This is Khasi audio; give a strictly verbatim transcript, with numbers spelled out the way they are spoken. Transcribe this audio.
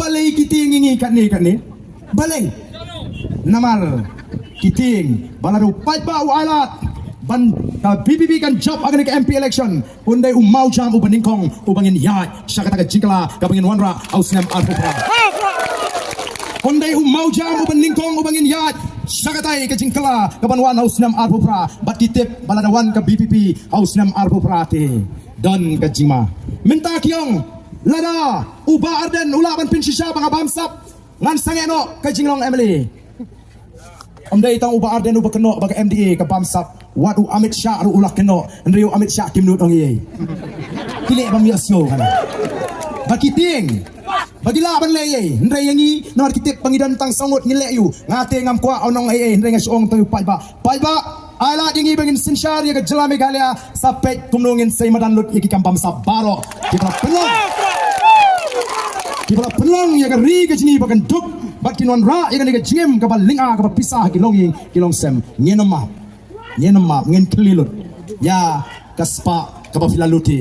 Balei ki tieng ïa ngi katne katne? Balei? Namar ki tieng ba lada u paidbah u ailad ban ka VPP kan jop ha kane ka MP election, un dei u mawjam uba nyngkong uba ngin ïaid sha kata ka jingkylla kaba ngin wanrah ha u snem arphew phra. Un dei u mawjam uba nyngkong uba ngin ïaid sha kata ka jingkylla kaban wan ha u snem arphew phra. Bad ki tip ba lada wan ka VPP ha u snem arphew phra te don ka jingma. Mynta ki ong lada u Bah Ardent u lah ban pynshisha ba nga bamsap, ngan sangeh noh ka jinglong MLA. Ym dei tang u Bah Ardent uba kynnoh ba ka MDA ka bamsap, wat u Amit Shah ruh u la kynnoh, hynrei u Amit Shah kim nud ong ei ei. Ki leh bym ïohsngew kane. Ba ki tieng ba ki lah ban leh ei ei, hynrei ïa ngi namar ki tip ba ngi don tang saw ngut ngin leh aïu. Nga te ngam kwah ong ei ei, hynrei nga shu ong tang ïa u paidbah. Paidbah, ailad ïa ngi ba ngin synshar ïa ka jylla Meghalaya, sa peit kumno ngin sei madan lut ïa ki kam bamsap baroh kiba la pynlong, kiba la pynlong ïa ka ri ka jong ngi ba kan duk bad kin wanrah ïa kane ka jingim kaba lynga kaba pisa ha ki longïing ki longsem. Ngin ym map, ngin ym map, ngin khlieh lut ïa ka spah kaba phi la lut hi.